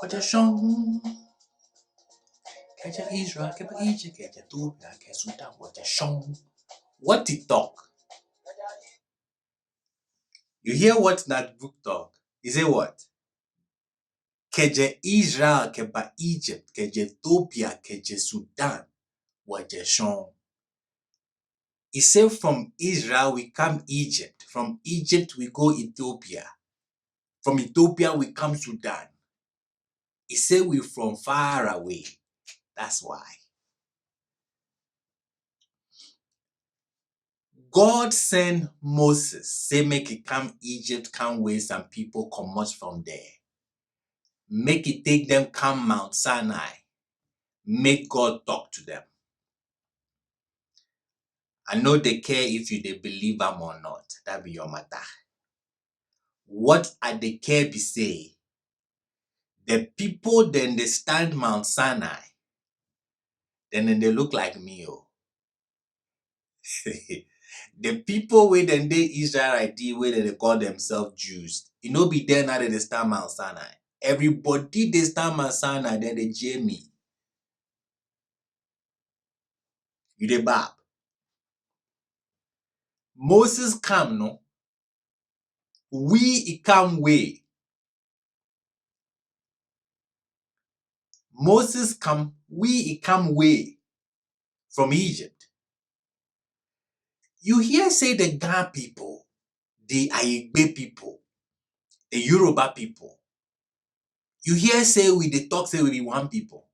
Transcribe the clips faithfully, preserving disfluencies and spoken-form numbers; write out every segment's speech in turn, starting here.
Waje shon. Keje Israel, keba Egypt, keje Ethiopia, ke Sudan, waje shon. What he talk? You hear what that book talk? He say what? Keje Israel, keba Egypt, keje Ethiopia, keje Sudan, waje shon. He say from Israel we come Egypt, from Egypt we go Ethiopia, from Ethiopia we come Sudan. He say we from far away. That's why. God send Moses, say make he come Egypt, come where some people comot from there. Make he take them come Mount Sinai. Make God talk to them. I no dey care if you dey believe am or not. That be your matter. What I dey care be say, the people dem dey stand Mount Sinai, then dem dey look like me o. The people wey dem dey Israel dey, wey dem dey call themselves Jews, e no be dem na dem dey stand Mount Sinai. Everybody dey stand Mount Sinai, dem dey jeer me. You dey bab. Moses come, no? We e come way. Moses come, we e come way from Egypt. You hear say the Ga people, the Ayigbe people, the Yoruba people, you hear say we dey talk say we be one people.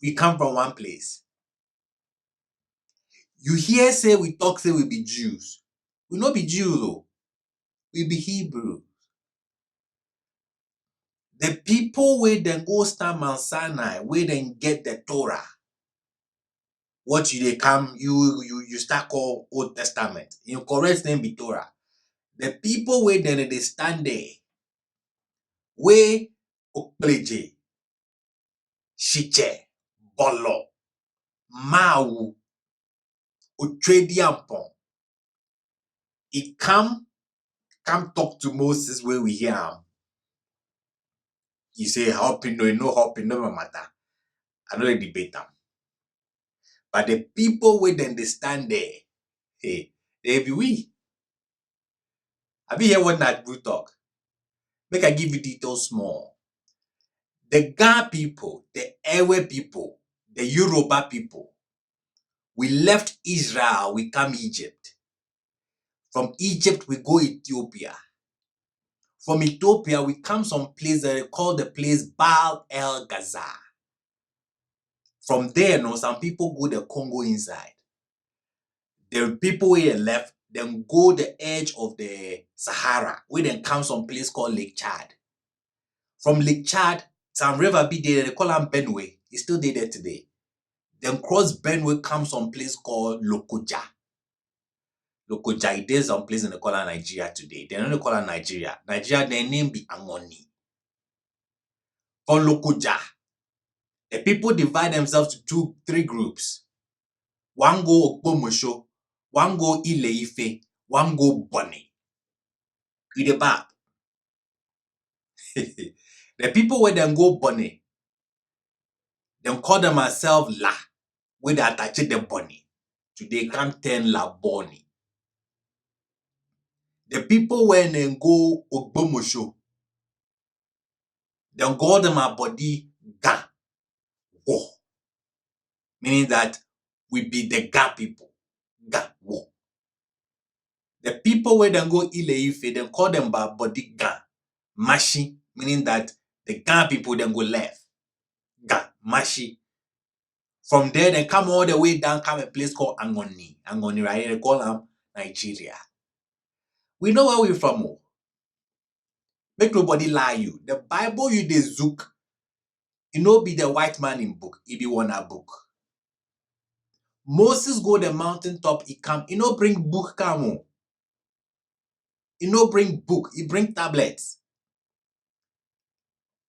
We come from one place. You hear say we talk say we be Jews. We no be Jews o. We be Hebrews. The people wey dem go stand Mount Sinai, wey dem get the Torah, what you dey come, you, you, you start call Old Testament. Im correct name be Torah. The people wey dem dey stand there, wey Okpeleje, Shiche, Bolo, Mawu, Ochuediampon, e come, come talk to Moses when we hear am. He say, "Helping, no, no helping, no matter." I no dey debate am. But the people wey dem dey stand there, hey, they be we. I be hear what Najbu talk. Make I give you details small. The Ga people, the Ewe people, the Yoruba people, we left Israel, we come Egypt. From Egypt, we go Ethiopia. From Ethiopia, we come some place that they call the place Baal El Gaza. From there, no, some people go the Congo inside. The people wey left, dem go the edge of the Sahara, wey dem come some place called Lake Chad. From Lake Chad, some river be there, they call am Benue. E still dey there today. Dem cross Benue, come some place called Lokoja. Lokoja, e dey some place dem dey call am Nigeria today. Dem no dey call am Nigeria. Nigeria, dem name be Angoni. For Lokoja, the people divide themselves to two, three groups. One go Ogbomosho, one go Ile Ife, one go Bonny. You dey bab. The people wey dem go Bonny, dem call dem ourselves La, wey dey attache the Bonny. Today come turn La Bonny. The people wey dem go Ogbomosho, dem call dem our body Ga Wo, meaning that we be the Ga people. Ga Wo. The people wey dem go Ile Ife, dem call dem our body Ga Mashi, meaning that the Ga people dem go left. Ga Mashi. From there, dem come all the way down, come a place called Angoni. Angoni, right? They call am Nigeria. We know where we from o. Make nobody lie you. The Bible you dey zook, e no be the white man in book, e be one book. Moses go the mountain top, e come, e no bring book come o. E no bring book, e bring tablets.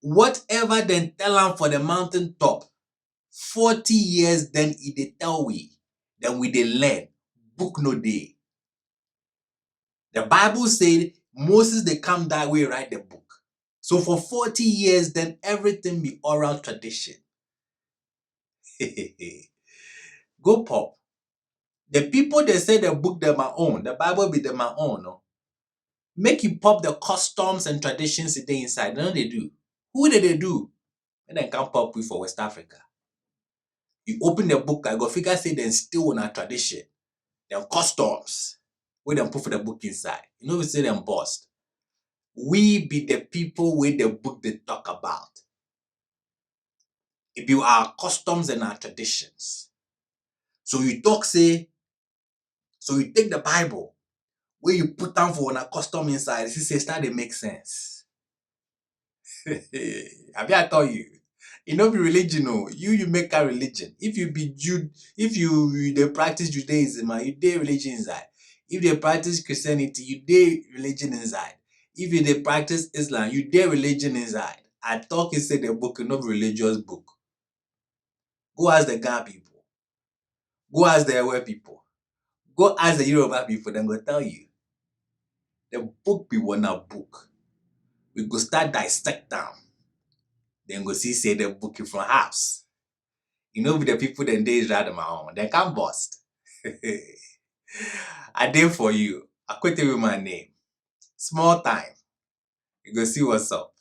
Whatever dem tell am for the mountain top, forty years then e dey tell we, then we dey learn. Book no dey. The Bible say Moses dey come that way write the book. So for forty years, then everything be oral tradition. Go pop. The people they say the book them are own, the Bible be them are own. No? Make you pop the customs and traditions that they inside. No, they do. Who did they do? And then come pop with for West Africa. You open the book, I go figure say then still on our tradition, then customs, where them put for the book inside. You know, we say them bust. We be the people with the book they talk about. It be our customs and our traditions. So you talk say, so you take the Bible, where you put down for a custom inside, it say start to make sense. Have I tell you? You know, be religion, oh. You you make a religion. If you be Jude, if you, you they practice Judaism, and you dey religion inside. If they practice Christianity, you dey religion inside. If you they practice Islam, you dey religion inside. I talk you say the book is not religious book. Go ask the Ga people. Go ask the Ewe people. Go ask the Yoruba people. Then go tell you. The book be one a book. We go start dissect them. Then go see say the book is from house. You know, be the people then they Israel them own. They can't bust. I did for you. I quit with my name. Small time. You go see what's up.